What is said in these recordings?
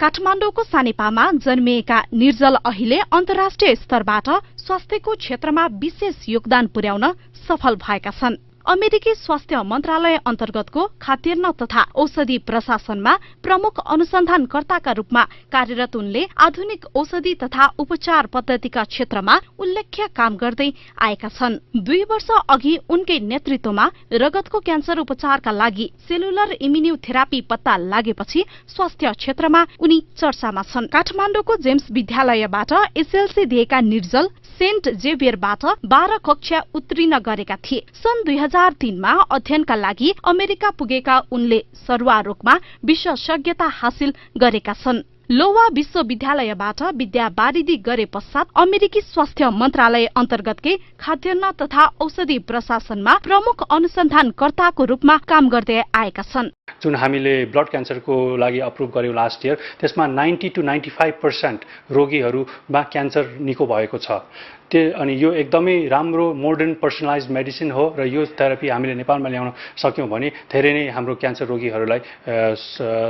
काठमाडौँको सानेपामा जन्मिएका निर्जल अहिले अन्तर्राष्ट्रिय स्तरबाट स्वास्थ्यको क्षेत्रमा विशेष योगदान पुर्याउन सफल भएका छन्। अमेरिकी स्वास्थ्य मन्त्रालय अन्तर्गतको खाद्यान्न तथा औषधि प्रशासनमा प्रमुख अनुसन्धानकर्ताका रूपमा कार्यरत उनले आधुनिक औषधि तथा उपचार पद्धतिका क्षेत्रमा उल्लेख्य काम गर्दै आएका छन्। 2 वर्ष अघि उनकै नेतृत्वमा रगतको क्यान्सर उपचारका लागि सेलुलर इम्युनोथेरापी पत्ता लागेपछि स्वास्थ्य क्षेत्रमा उनी चर्चामा छन्। काठमाडौँको जेम्स विद्यालयबाट एसएलसी दिएका निर्जल सेन्ट जेभियरबाट 12 कक्षा उत्तीर्ण गरेका थिए। सन् 2003 मा अध्ययनका लागि अमेरिका पुगेका उनले सरुवा रोगमा विशेषज्ञता हासिल गरेका छन्। लोवा विश्वविद्यालयबाट विद्यावारिधि गरे पश्चात अमेरिकी स्वास्थ्य मन्त्रालय अन्तर्गतकै खाद्यान्न तथा औषधि प्रशासनमा प्रमुख अनुसन्धानकर्ताको रूपमा काम गर्दै आएका छन्। जुन हामीले ब्लड क्यान्सरको लागि अप्रुभ गर्यौं लास्ट इयर, त्यसमा 90 to 95% रोगीहरूमा क्यान्सर निको भएको छ। अनि यो एकदमै राम्रो मोडर्न पर्सनलाइज्ड मेडिसिन हो र यो थेरापी हामीले नेपालमा ल्याउन सक्यौं भने धेरै नै हाम्रो क्यान्सर रोगीहरूलाई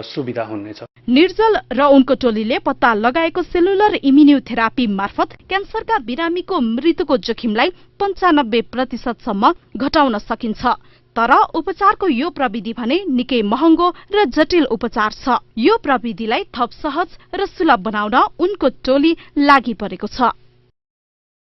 सुविधा हुनेछ। निर्जल र उनको टोलीले पत्ता लगाएको सेलुलर इम्युनोथेरापी मार्फत क्यान्सरका बिरामीको मृत्युको जोखिमलाई 95% सम्म घटाउन सकिन्छ। तर उपचारको यो प्रविधि भने निकै महँगो र जटिल उपचार छ। यो प्रविधिलाई थप सहज र सुलभ बनाउन उनको टोली लागि परेको छ।